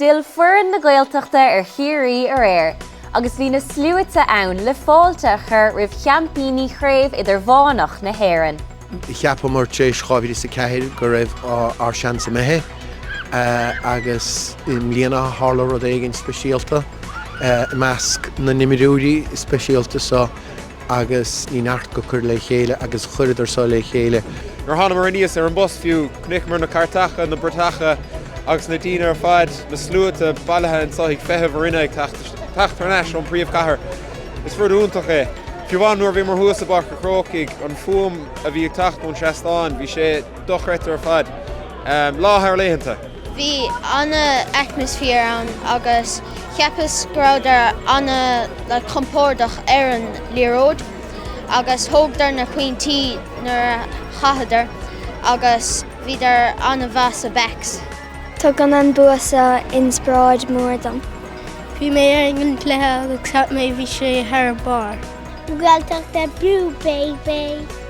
D'fhill foireann na Gaeltachta ar Chiarraí aréir agus bhí na sluaite ann le fáilte a chur roimh sheaimpíní Chraobh Idirmheánach na hÉireann. Cheapamar tar éis 2004 go raibh ár seans imithe agus i mbliana tharla rud éigin speisialta i measc na n-imreoirí speisialta seo agus bhí neart acu cur le chéile agus chuireadar so le chéile. Nuair a thánamar aníos ar an bus fiú, chonaiceamar na cairteacha, na bratacha agus na daoine ar fad, na sluaite bailithe anseo ag feitheamh orainne ag teacht thar n-ais ón príomhchathair. Is rud iontach é. Fiú amháin nuair a bhíomar thuas i bPáirc an Chrócaigh, an fuaim a bhí ag teacht ón seastán, bhí sé dochreidte ar fad. Lá thar laethanta. Bhí ana-atmosphere ann agus cheapas go rabhadar ana like compordach ar an liathróid agus thógadar na pointí nuair a chaitheadar agus bhíodar ana-mhaith sa backs. Tugann an bua seo inspioráid mór dom. Bhí mé ar an gcluiche agus cheap mé bhí sé thar barr. Gaeltacht Abú baby!